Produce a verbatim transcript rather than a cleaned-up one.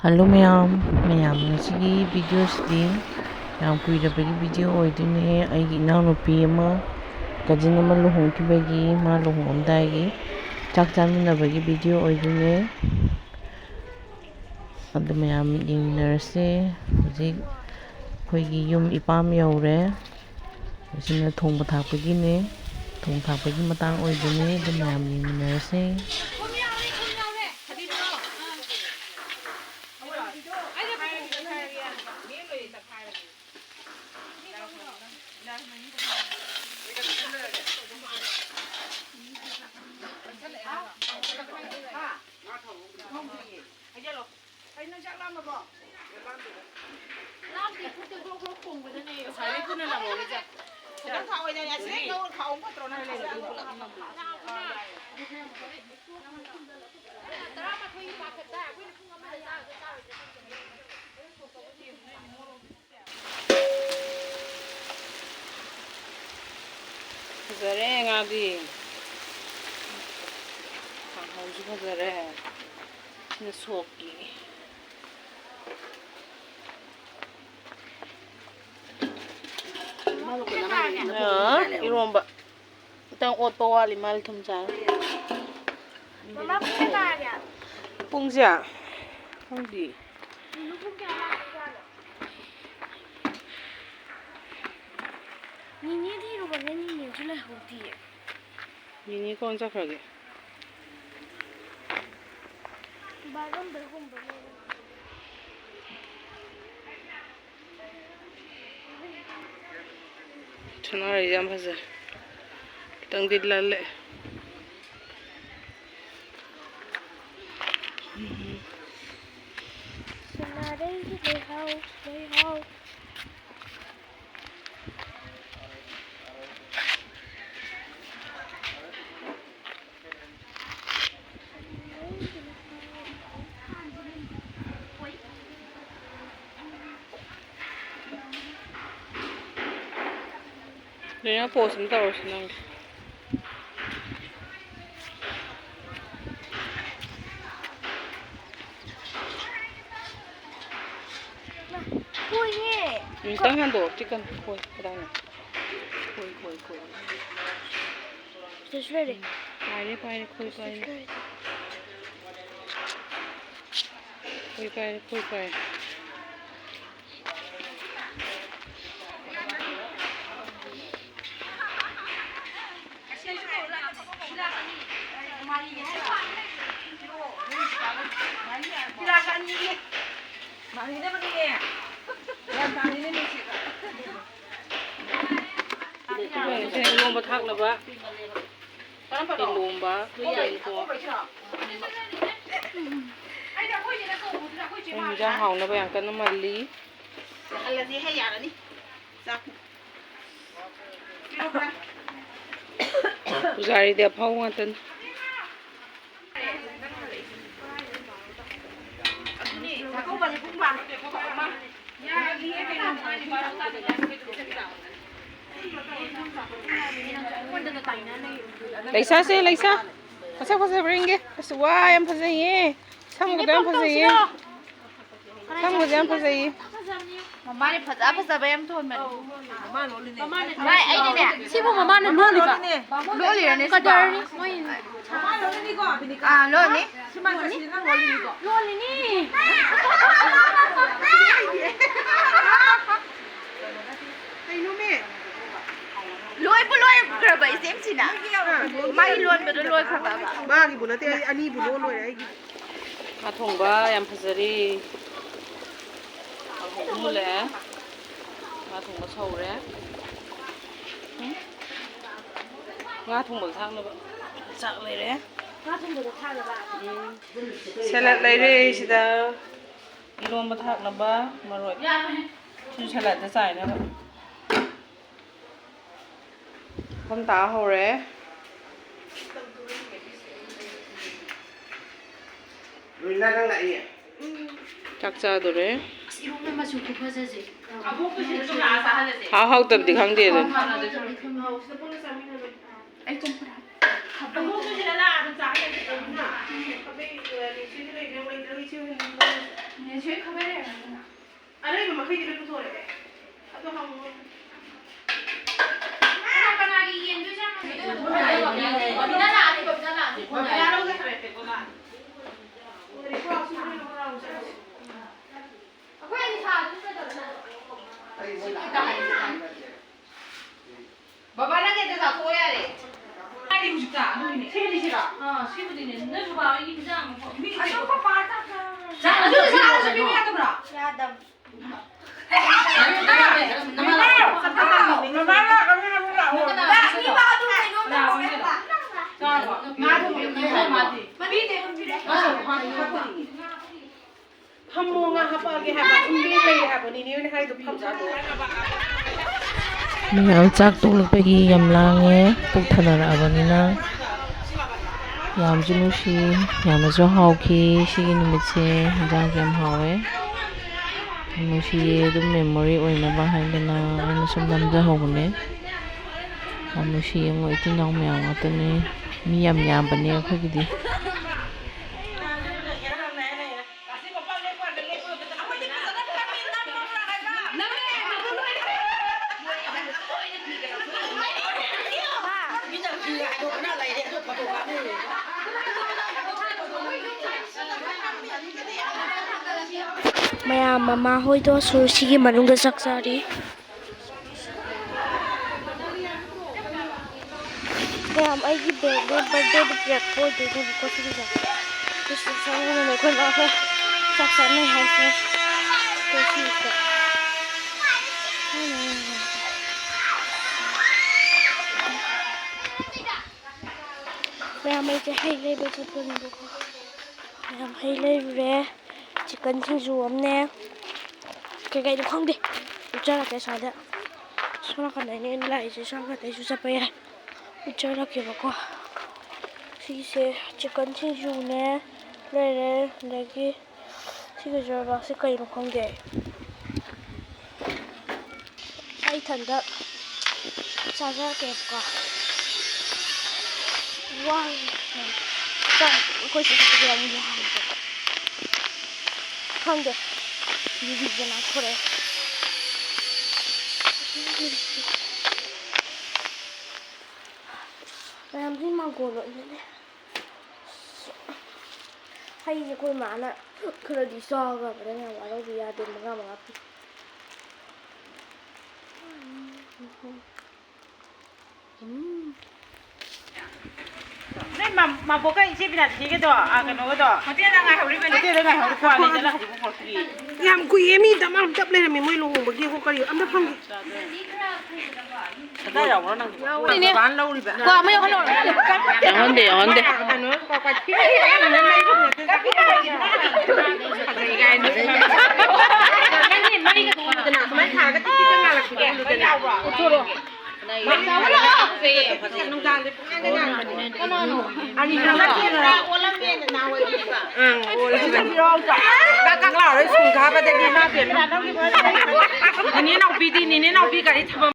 Hello ꯃꯌꯥꯝ, ꯃꯌꯥꯝ ꯉꯁꯤꯒꯤ ꯚꯤꯗꯤꯑꯣꯁꯤꯗꯤ ꯌꯥꯝ ꯀꯨꯏꯔꯕꯒꯤ ꯚꯤꯗꯤꯑꯣ ꯑꯣꯏꯗꯣꯏꯅꯦ꯫ ꯑꯩꯒꯤ ꯏꯅꯥꯎꯅꯨꯄꯤ ꯑꯃ, ꯀꯖꯤꯟ ꯑꯃ ꯂꯨꯍꯣꯡꯈꯤꯕꯒꯤ, ꯃꯥ ꯂꯨꯍꯣꯡꯉꯝꯗꯥꯏꯒꯤ ꯆꯥꯛ ꯆꯥꯃꯤꯟꯅꯕꯒꯤ ꯚꯤꯗꯤꯑꯣ ꯑꯣꯏꯗꯣꯏꯅꯦ꯫ ꯑꯗꯨ ꯃꯌꯥꯝ ꯌꯦꯡꯃꯤꯟꯅꯔꯁꯦ꯫ ꯍꯧꯖꯤꯛ ꯑꯩꯈꯣꯏꯒꯤ ꯌꯨꯝ ꯏꯄꯥꯝ ꯌꯧꯔꯦ꯫ ꯑꯁꯤꯅ ꯊꯣꯡꯕ ꯊꯥꯛꯄꯒꯤꯅꯦ꯫ ꯊꯣꯡ ꯊꯥꯛꯄꯒꯤ ꯃꯇꯥꯡ ꯑꯣꯏꯗꯣꯏꯅꯦ꯫ ꯑꯗꯨ ꯃꯌꯥꯝ ꯌꯦꯡꯃꯤꯟꯅꯔꯁꯦ꯫ ꯀꯩꯅꯣ, ꯆꯥꯛ ꯂꯥꯝꯃꯕꯣ? ꯂꯥꯝꯗꯦ, ꯄꯨꯛꯇ ꯒ꯭ꯔꯣꯛ ꯒ꯭ꯔꯣꯛ ꯈꯣꯡꯕꯗꯅꯦ꯫ ꯉꯁꯥꯏꯗꯩ ꯄꯨꯟꯅ ꯂꯥꯝꯃꯛꯑꯣ, ꯏꯆꯦ꯫ ꯈꯤꯇꯪ ꯊꯥꯎ ꯑꯣꯏꯅ ꯌꯥꯁꯤꯜꯂꯦ, ꯉꯧꯔ ꯊꯥꯎ ꯑꯃ ꯐꯠꯇ꯭ꯔꯣ ꯅꯪ ꯂꯩꯔꯗꯤ ꯄꯨꯂꯞ ꯅꯝꯃꯣ꯫ ꯂꯥꯝꯃꯦ꯫ ꯇꯔꯥꯃꯥꯊꯣꯏꯒꯤ ꯄꯥꯈꯠꯇ ꯑꯩꯈꯣꯏꯅ ꯄꯨꯡ ꯑꯃꯗ ꯆꯥꯒꯗ꯭ꯔꯥ ꯆꯥꯔꯣꯏꯗ꯭ꯔꯥ ꯈꯪꯗꯦ꯫ ꯐꯖꯔꯦ ꯉꯥꯗꯤ꯫ ꯀꯥꯡꯍꯧꯁꯨ ꯐꯖꯔꯦ꯫ ꯁꯤꯅ ꯁꯣꯛꯀꯤ꯫ ꯑꯥ, ꯏꯔꯣꯝꯕ꯫ ꯈꯤꯇꯪ ꯑꯣꯠꯄ ꯋꯥꯠꯂꯤ, ꯃꯥꯜꯂꯤ ꯊꯨꯝ ꯆꯥꯔ꯫ ꯃꯃꯥ, ꯄꯨꯡ ꯀꯌꯥ ꯇꯥꯔꯒꯦ? ꯄꯨꯡꯁꯦ? ꯈꯪꯗꯦ꯫ ꯅꯨꯅꯨ ꯄꯨꯡ ꯀꯌꯥ ꯂꯥꯛꯇꯣꯏꯖꯥꯠꯅꯣ? ꯅꯤꯅꯦ ꯊꯤꯔꯨꯕꯅꯦ, ꯅꯤꯅꯦꯁꯨ ꯂꯩꯍꯧꯗꯤꯌꯦ꯫ ꯅꯤꯅꯦ ꯀꯣꯟ ꯆꯠꯈ꯭ꯔꯒꯦ? ꯕꯥꯠꯔꯨꯝꯗꯒꯨꯝꯕ ꯂꯩꯔꯝꯒꯅꯤ꯫ ꯁꯅꯥꯔꯩꯁꯦ ꯌꯥꯝ ꯐꯖꯔꯦ꯫ ꯈꯤꯇꯪꯗꯤ ꯂꯜꯂꯛꯑꯦ꯫ ꯁꯅꯥꯔꯩꯒꯤ ꯂꯩꯍꯥꯎ, ꯂꯩꯍꯥꯎ꯫ ꯂꯣꯏꯅ post ꯑꯃ ꯇꯧꯔꯁꯤ ꯅꯪꯒꯤ꯫ ꯑꯃꯨꯛꯇꯪ ꯍꯟꯗꯣꯛꯑꯣ, ꯆꯤꯛꯀꯟ꯫ ꯈꯣꯏ, ꯀꯗꯥꯏꯅꯣ? ꯈꯣꯏ, ꯈꯣꯏ, ꯈꯣꯏ꯫ ꯁꯤꯗꯁꯨ ꯂꯩꯔꯦ꯫ ꯄꯥꯏꯔꯦ, ꯄꯥꯏꯔꯦ, ꯈꯣꯏ ꯄꯥꯏꯔꯦ꯫ ꯁꯤꯗꯁꯨ ꯂꯩꯔꯦ꯫ ꯈꯣꯏ ꯄꯥꯏꯔꯦ, ꯈꯣꯏ ꯄꯥꯏꯔꯦ꯫ ꯏꯔꯣꯝꯕ ꯊꯥꯛꯅꯕ ꯏꯔꯣꯝꯕ꯫ ꯏꯟꯖꯥꯡ ꯍꯥꯎꯅꯕ ꯌꯥꯝ ꯀꯟꯅ ꯃꯜꯂꯤ꯫ ꯍꯜꯂꯁꯤ ꯍꯦ, ꯌꯥꯔꯅꯤ꯫ ꯆꯥꯛ꯫ ꯄꯨꯖꯥꯔꯤꯗꯤ ꯑꯐꯥꯎꯕ ꯉꯥꯛꯇꯅꯤ꯫ ꯂꯩꯁꯥꯁꯦ, ꯂꯩꯁꯥ꯫ ꯃꯁꯛ ꯐꯖꯕ꯭ꯔꯥ ꯌꯦꯡꯒꯦ꯫ ꯑꯁ, ꯋꯥ, ꯌꯥꯝ ꯐꯖꯩꯌꯦ꯫ ꯁꯝꯒꯗꯣ ꯌꯥꯝ ꯐꯖꯩꯌꯦ꯫ ꯁꯝꯒꯁꯦ ꯌꯥꯝ ꯐꯖꯩꯌꯦ꯫ ꯃꯃꯥꯅꯦ ꯐꯖ ꯐꯖꯕ ꯌꯥꯝ ꯊꯣꯟꯕꯅꯦ꯫ ꯃꯥꯏ ꯑꯩꯅꯅꯦ, ꯁꯤꯕꯨ ꯃꯃꯥꯅ ꯂꯣꯜꯂꯤꯕ? ꯂꯣꯜꯂꯤꯔꯅꯦ ꯁꯤꯕꯣ? ꯀꯗꯔꯅꯤ, ꯃꯣꯏ ꯑꯥ, ꯂꯣꯜꯂꯤ꯫ ꯂꯣꯜꯂꯤꯅꯤ꯫ ꯀꯩꯅꯣꯃꯤ? ꯂꯣꯏꯕꯨ ꯂꯣꯏꯈ꯭ꯔꯕ ꯏꯆꯦꯝꯁꯤꯅ? ꯃꯥꯒꯤ ꯂꯣꯟꯕꯗꯣ ꯂꯣꯏꯈ꯭ꯔꯕꯕ? ꯃꯥꯒꯤꯕꯨ ꯅꯠꯇꯦ, ꯑꯩ ꯑꯅꯤꯕꯨ ꯂꯣꯟ ꯂꯣꯏꯔꯦ ꯑꯩꯒꯤ꯫ ꯉꯥ ꯊꯣꯡꯕ ꯌꯥꯝ ꯐꯖꯔꯤ꯫ ꯀꯥꯡꯍꯧ ꯃꯨꯜꯂꯛꯑꯦ꯫ ꯉꯥ ꯊꯣꯡꯕ ꯁꯧꯔꯦ꯫ ꯎꯝ? ꯉꯥ ꯊꯣꯡꯕꯗ ꯊꯥꯛꯅꯕ ꯆꯥꯛ ꯂꯩꯔꯦ꯫ ꯉꯥ ꯊꯣꯡꯕꯗ ꯊꯥꯛꯅꯕ? ꯎꯝ꯫ ꯁꯦꯂꯠ ꯂꯩꯔꯦ ꯁꯤꯗ꯫ ꯏꯔꯣꯝꯕ ꯊꯥꯛꯅꯕ ꯃꯔꯣꯏ꯫ ꯁꯤ ꯁꯦꯂꯠꯇ ꯆꯥꯏꯅꯕ꯫ ꯃꯐꯝ ꯇꯥ ꯍꯧꯔꯦ꯫ ꯆꯥꯛ ꯆꯥꯗꯣꯔꯦ꯫ ꯑꯁ, ꯏꯔꯣꯝꯕ ꯃꯆꯨ ꯈꯨꯐꯖꯁꯦ꯫ ꯍꯥꯎ ꯍꯥꯎꯇꯕꯗꯤ ꯈꯪꯗꯦ ꯑꯗꯨ꯫ ꯑꯩ ꯆꯝꯐꯨꯠ ꯍꯥꯞ-, ꯍꯥꯞꯄ ꯍꯩꯇꯦ꯫ ꯑꯔꯩꯕ ꯃꯈꯩꯗꯤ ꯂꯣꯏ ꯄꯨꯊꯣꯔꯛꯑꯦ꯫ ꯀꯅꯥꯒꯤ ꯌꯦꯟꯗꯣꯏꯖꯥꯠꯅꯣ? ꯕꯕꯤꯅꯥ ꯂꯥꯛꯑꯅꯤ, ꯕꯕꯤꯅꯥ ꯂꯥꯛꯑꯅꯤ꯫ ꯑꯩꯈꯣꯏ ꯑꯅꯤ ꯁꯥꯗꯣꯏꯁꯤ ꯀꯩꯗꯧꯔꯒꯦ? ꯕꯕꯥ, ꯅꯪꯒꯤ ꯑꯗꯨ ꯆꯥꯊꯣꯛꯑꯣ ꯌꯥꯔꯦ꯫ ꯍꯥꯏꯗꯤ ꯍꯧꯖꯤꯛꯇ ꯑꯗꯨꯒꯤꯅꯦ꯫ ꯁꯤꯕꯨꯗꯤ ꯁꯤꯔꯣ? ꯑꯥ, ꯁꯤꯕꯨꯗꯤꯅꯦ꯫ ꯅꯣꯏ ꯕꯕꯥ ꯍꯣꯏꯒꯤ ꯏꯟꯖꯥꯡ ꯑꯃ ꯄꯣ-, ꯃꯤ ꯑꯗꯨ ꯄꯄꯥ ꯆꯥꯈ꯭ꯔꯦ꯫ ꯆꯥ-, ꯑꯗꯨ ꯆꯥꯔꯁꯨ ꯄꯤꯕ ꯌꯥꯗꯕ꯭ꯔꯥ? ꯌꯥꯗꯕ꯫ ꯐꯝꯃꯣ, ꯉꯥ ꯍꯥꯞꯄꯛꯑꯒꯦ ꯍꯥꯏꯕ꯫ ꯁꯨꯝ ꯂꯦꯡ ꯂꯩꯔꯦ ꯍꯥꯏꯕ꯫ ꯅꯦꯅꯦ ꯍꯣꯏꯅ ꯍꯥꯏꯗꯣ ꯐꯝ ꯆꯥꯗꯣ꯫ ꯃꯌꯥꯝ ꯆꯥꯛ ꯇꯣꯛꯂꯛꯄꯒꯤ ꯌꯥꯝ ꯂꯥꯡꯉꯦ꯫ ꯄꯨꯛ ꯊꯟꯅꯔꯛꯑꯕꯅꯤꯅ꯫ ꯌꯥꯝꯁꯨ ꯅꯨꯡꯁꯤ, ꯌꯥꯝꯅꯁꯨ ꯍꯥꯎꯈꯤ꯫ ꯁꯤꯒꯤ ꯅꯨꯃꯤꯠꯁꯦ ꯍꯤꯟꯖꯥꯡꯁꯨ ꯌꯥꯝ ꯍꯥꯎꯋꯦ꯫ ꯌꯥꯝ ꯅꯨꯡꯁꯤꯌꯦ꯫ ꯑꯗꯨꯝ memory ꯑꯣꯏꯅꯕ ꯍꯥꯏꯗꯅ ꯑꯩꯅ ꯁꯨꯝ ꯅꯝꯖꯍꯧꯕꯅꯦ꯫ ꯌꯥꯝ ꯅꯨꯡꯁꯤ꯫ ꯌꯦꯡꯉꯣ, ꯏꯆꯤꯟ ꯏꯅꯥꯎ ꯃꯌꯥꯝ ꯉꯥꯛꯇꯅꯦ꯫ ꯃꯤ ꯌꯥꯝ ꯌꯥꯝꯕꯅꯦ ꯑꯩꯈꯣꯏꯒꯤꯗꯤ꯫ ꯃꯌꯥꯝ, ꯃꯃꯥ ꯍꯣꯏꯗꯣ ꯁꯨꯔ ꯁꯤꯒꯤ ꯃꯅꯨꯡꯗ ꯆꯥꯛ ꯆꯥꯔꯤ꯫ ꯃꯌꯥꯝ, ꯑꯩꯒꯤ ꯕꯦꯒꯅꯦ ꯕꯔꯊꯗꯦꯗ ꯄꯤꯔꯛꯄ ꯑꯣꯏꯗꯣꯏꯅꯦꯕꯀꯣ ꯁꯤꯒꯤꯁꯦ꯫ ꯁꯤꯁꯦ ꯆꯪꯉꯒꯅꯦ ꯑꯩꯈꯣꯏ ꯃꯥ ꯍꯣꯏ ꯆꯥꯛ ꯆꯥꯅꯩ ꯍꯥꯏꯁꯦ꯫ ꯑꯗꯣ ꯁꯤꯁꯦ ꯃꯌꯥꯝ, ꯑꯩꯁꯦ ꯍꯩ ꯂꯩꯕ ꯆꯠꯄꯅꯦꯕꯀꯣ꯫ ꯃꯌꯥꯝ, ꯍꯩ ꯂꯩꯔꯨꯔꯦ꯫ ꯆꯤꯛꯀꯟ ꯁꯤꯡꯖꯨ ꯑꯃꯅꯦ꯫ ꯀꯩꯀꯩꯅꯣ ꯈꯪꯗꯦ꯫ ꯎꯠꯆꯔꯛꯀꯦ ꯁ꯭ꯋꯥꯏꯗ꯫ ꯁꯣꯝ ꯅꯥꯀꯟꯗꯩꯅꯦ ꯑꯩꯅ ꯂꯥꯛꯏꯁꯦ꯫ ꯁꯣꯝ ꯅꯥꯀꯟꯗꯩꯁꯨ ꯆꯠꯄ ꯌꯥꯏ꯫ ꯎꯠꯆꯔꯛꯀꯦꯕꯀꯣ꯫ ꯁꯤꯒꯤꯁꯦ ꯆꯤꯛꯀꯟ ꯁꯤꯡꯖꯨꯅꯦ ꯂꯩꯔꯦ꯫ ꯑꯗꯒꯤ ꯁꯤꯒꯤ ꯖꯣꯔꯕꯥꯛꯁꯦ ꯀꯩꯅꯣ ꯈꯪꯗꯦ ꯑꯩ꯫ ꯑꯩ ꯏꯊꯟꯗ ꯆꯥꯖꯔꯛꯀꯦꯕꯀꯣ꯫ ꯋꯥ-, ꯆꯥꯛ ꯑꯩꯈꯣꯏ ꯆꯦ ꯈꯛꯇꯒꯤꯔ ꯑꯃꯨꯛ ꯌꯥꯝꯗ꯭ꯔꯦ꯫ ꯈꯪꯗꯦ꯫ ꯌꯨꯕꯤꯁꯦ ꯂꯥꯡꯊꯣꯔꯛꯑꯦ꯫ ꯃꯌꯥꯝꯁꯤ ꯃꯥꯡꯒꯣꯜ ꯑꯣꯏꯅꯅꯦ꯫ ꯍꯩꯁꯦ ꯑꯩꯈꯣꯏ ꯃꯥꯅ ꯈꯔꯗꯤ ꯆꯥꯈ꯭ꯔꯕꯅꯦ, ꯌꯥꯝ ꯋꯥꯔꯧꯕ ꯌꯥꯗꯦ, ꯃꯉꯥ ꯃꯉꯥ ꯄꯤ꯫ ꯎꯝ꯫ ꯅꯣꯏ ꯃꯥ-, ꯃꯥꯕꯣꯛꯀ ꯏꯆꯦ ꯕꯤꯅꯥꯁꯤꯒꯤꯗꯣ, ꯑꯥ, ꯀꯩꯅꯣꯒꯗꯣ? ꯍꯣꯇꯦꯜꯗ ꯉꯥꯏꯍꯧꯔꯤꯕꯅꯤ꯫ ꯍꯣꯇꯦꯜꯗ ꯉꯥꯏꯍꯧꯔꯤ, ꯀ꯭ꯋꯥ ꯂꯩ ꯆꯠꯂ ꯍꯧꯖꯤꯛꯐꯥꯎ ꯄꯨꯔꯛꯇ꯭ꯔꯤ꯫ ꯌꯥꯝ ꯀꯨꯏꯌꯦ, ꯃꯤ ꯗꯃꯥ ꯑꯃ ꯆꯞ ꯂꯩꯔꯝꯃꯤ, ꯃꯣꯏ ꯂꯨꯍꯣꯡꯕꯒꯤ꯫ ꯍꯣ, ꯀꯔꯤ ꯑꯝꯇ ꯐꯝꯒꯦ꯫ ꯀꯗꯥꯏ ꯌꯥꯎꯕ꯭ꯔꯣ ꯅꯪ? ꯌꯥꯎꯔꯤꯅꯦ꯫ ꯕꯕꯥꯅ ꯂꯧꯔꯤꯕ꯫ ꯀ꯭ꯋꯥ ꯑꯃ ꯌꯥꯎꯍꯜꯂꯣ꯫ ꯌꯥꯎꯍꯟꯗꯦ, ꯌꯥꯎꯍꯟꯗꯦ꯫ ꯀꯩꯅꯣ, ꯀ꯭ꯋꯥ ꯀ꯭ꯋꯥ ꯊꯤ꯫ ꯅꯪꯒꯤ ꯃꯩꯒ ꯊꯣꯡꯗꯅ ꯁꯨꯃꯥꯏꯅ ꯊꯥꯔꯒ ꯇꯤꯛ ꯇꯤꯛ ꯉꯥꯜꯂꯛꯄꯤꯗꯣ꯫ ꯎꯠꯊꯣꯔꯛꯑꯣ꯫ ꯀꯛ ꯀꯛ ꯂꯥꯎꯔꯣꯏ, ꯁꯨꯝ ꯊꯥꯕꯗꯒꯤ ꯏꯃꯥ ꯄꯦꯝꯃ꯫ ꯅꯦꯅꯦ ꯅꯥꯎꯕꯤꯗꯤ, ꯅꯦꯅꯦ ꯅꯥꯎꯕꯤ ꯒꯥꯔꯤ ꯊꯝꯐꯝ